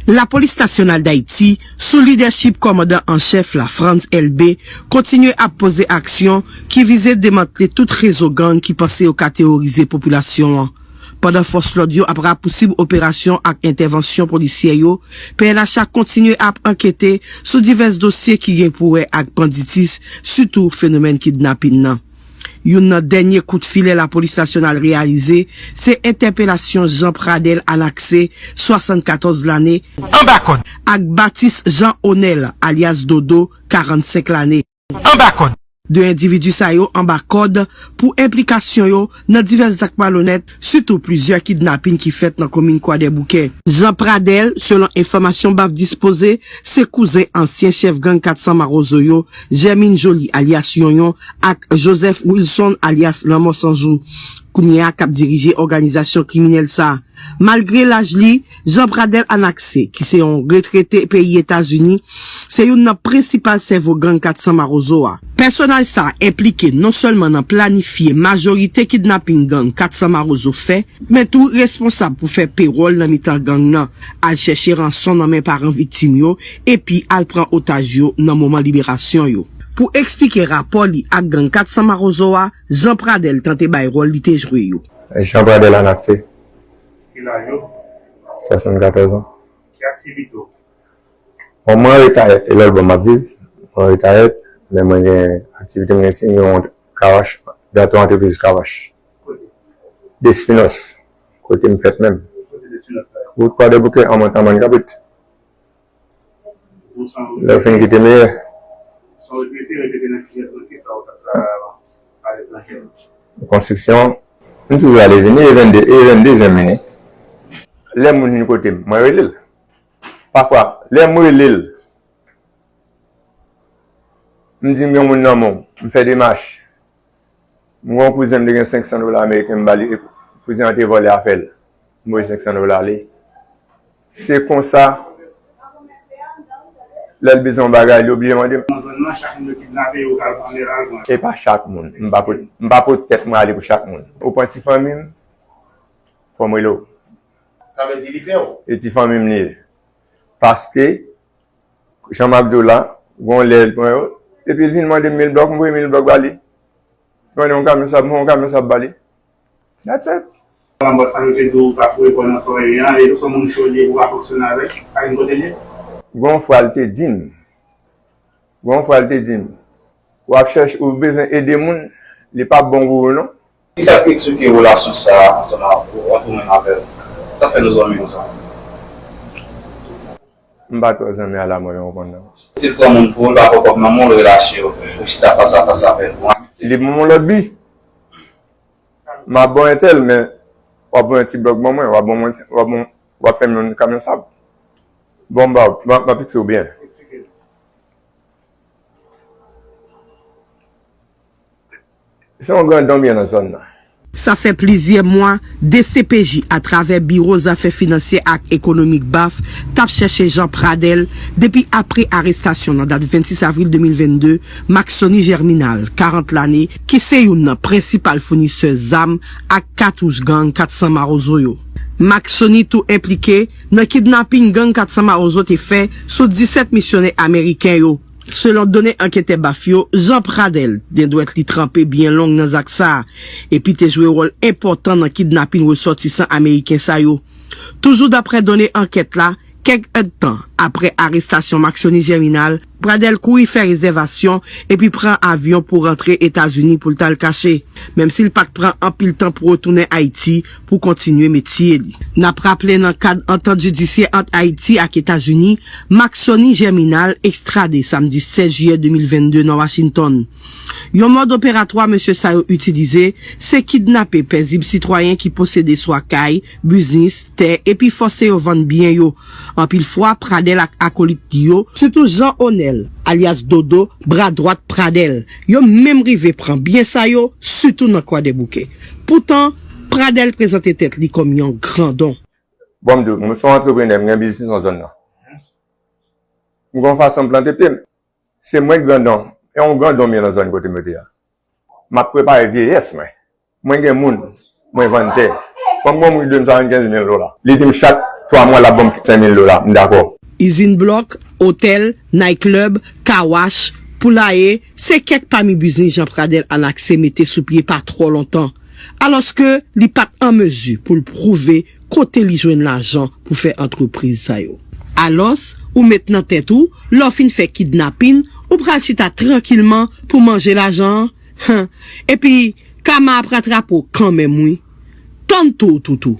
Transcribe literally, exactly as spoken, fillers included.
Lapolis Nasyonal Dayiti, sou lidèchip kòmandan an chèf la, Frantz Elbé, kontinye ap poze aksyon ki vize demantle tout rezo gang ki panse yo ka teworize popilasyon an. Pandan fòs lòd yo ap rapousib operasyon ak entèvansyon polisyè yo, P N H a kontinye ap ankete sou divès dosye ki gen pou wè ak banditis, sitou fenomèn kidnapin nan. Youn nan dènye kout filè Lapolis Nasyonal reyalize, se entèpelasyon Jean Pradel Anaxé, swasannkatòz lane, anba kòd, ak Batis Jean Onel, alyas Dodo, karannsenk lane, anba kòd. De endividi sa yo anba kòd pou enplikasyon yo nan divès zak malonèt, sitou plizyè kidnapin ki fèt nan komin Kwadèboukè. Jean Pradel, selon enfòmasyon BAF dispoze, se kouzen ansyen chèf gang kat san Mawozo yo, Germine Joly alyas Yonyon ak Joseph Wilson alyas Lanmò San Jou, kounye a k ap dirije òganizasyon kriminèl sa a. Malgre laj li, Jean Pradel Anaxé, ki se yon retrete peyi Etazini, se youn nan prensipal sèvo gang kat san Mawozo a. Pèsonaj sa a enplike non sèlman nan planifye majorite kidnapin gang kat san Mawozo fè, men tou responsab pou fè pewòl nan mitan gang nan, al chèche ranson nan men paran viktim yo, epi al pran otaj yo nan moman liberasyon yo. Pou eksplike rapò li ak gang kat san Mawozo a, Jean Pradel tante bay wòl li te jwe yo. Jean Pradel Anaxé. Ki laj ou? Swasannkatòz an. Ki aktivite w? Bon, mwen retayèt, e lòt bò m ap viv. Mwen retayèt, men mwen gen aktivite, mwen gen si yon kawach, gato antrepriz kawach. Kote? Despinos, kote m fèt menm. Kote Despinos la? Wout Kwadèboukè, an montan Mann Kabrit. Lè w fin kite meyè. Sa w repete, repete nan ki jèt, nan ki sa w t ap travay avan, pale nan jèt. Konstriksyon, m toujou ale vini, e vennde, e vennde zen m vini. Lè moun vin kote m, mwen rele l. Pafwa, lè m rele l, m di m gen moun nan men w, m fè demach. M gen yon kouzen m te gen senk san dola ameriken m ba li, e kouzen an te vòlè afè l. M voye senk san dola li. Se konsa, lè l bezwen yon bagay, li oblije mande m. Nan zòn nan, chak moun yo kidnape, yo pral pran, yo pral pran. E pa chak moun. M pa pot, m pa pot tèt mwen ale pou chak moun. Ou pran ti fanmi m, fò m rele w. Sa vle di li pè w? E ti fanmi m li ye. Paske, jan m ap di w la, gon lè l pran yo, epi l vin mande m mil blòk, m voye mil blòk ba li. Mande yon kamyon sab, m voye yon kamyon sab ba li. That's it. Lanbòs sa yo te di w pa foure kò nan sòrèy an, e se yon moun cho l ye, ou pa fonksyone avè l, pa gen kote l ye? Gon fwa l te di m, gon fwa l te di m, w ap chèche, ou bezwen ede moun, li p ap bon pou ou non. Kisa k eksplike relasyon sa a ansanm ak ou, ant ou menm avè l? Sa fè nou zanmi konsa? M pa twò zanmi a la mò yon konn nan. Ti pran moun pou ou, l pa pran kòb nan men w, l relache w, ou chita fas a fas avè l, bon, amitye. Li ban m yon lòt bi. M ap ba w entèl, men w ap voye yon ti blòk ban mwen, w ap ban mwen, w ap ban, w ap fè m yon kamyon sab. Bon, m ba w, m ap, m ap fikse w byen. Se yon grandon m ye nan zòn nan. Sa fè plizyè mwa, D C P J, atravè Biwo Zafè Finansyè ak Ekonomik BAF, t ap chèche Jean Pradel depi apre arestasyon nan dat vennsis avril de mil vennde, Maxony Germinal, karant lane, ki se youn nan prensipal founisè zam ak katouch gang kat san Mawozo yo. Maxony tou enplike nan kidnapin gang kat san Mawozo te fè sou disèt misyonè ameriken yo. Selon done anketè BAF yo, Jean Pradel, den dwèt li tranpe byen long nan zak sa a, epi te jwe wòl enpòtan nan kidnapin resòtisan ameriken sa yo. Toujou daprè done ankèt la, kèk èdtan apre arestasyon Maxony Germinal, Pradel kouri fè rezèvasyon epi pran avyon pou rantre Etazini pou l t al kache. Menm si l pa t pran anpil tan pou retounen Ayiti pou kontinye metye li. N ap raple nan kad antant jidisyè ant Ayiti ak Etazini, Maxony Germinal ekstrade samdi sèz jiyè de mil vennde nan Washington. Yon mòd operatwa mesye sa yo itilize, se kidnape pezib sitwayen ki posede swa kay, biznis, tè, epi fòse yo vann byen yo. Anpil fwa, Pradel ak akolit li yo, sitou Jean Onel, alyas Dodo, bra dwat Pradel, yo menm rive pran byen sa yo, sitou nan Kwadèboukè. Poutan, Pradel prezante tèt li kòm yon grandon. Bon, m di w, mwen se yon antreprenè, m gen biznis nan zòn nan. M gen yon fason m plante pye m. Se mwen k grandon. E yon grandon m ye nan zòn kote m rete a. M ap prepare vyeyès mwen. Mwen gen moun. Mwen vann tè. Kòm gon moun ki dwe m swasannkenz mil dola. Li di m chak twa mwa l ap ban m senk mil dola, m dakò. Izin blòk, otèl, nayklèb, kawach, poulaye, se kèk pami biznis Jean Pradel Anaxé mete sou pye pa twò lontan, alòske li pa t an mezi pou l pwouve kote li jwenn lajan pou fè antrepriz sa yo. Alòs, ou met nan tèt ou, lè w fin fè kidnapin, ou pral chita trankilman pou manje lajan an? Hen! Epi, kama ap ratrape w kanmenm wi. Tann tou w toutou.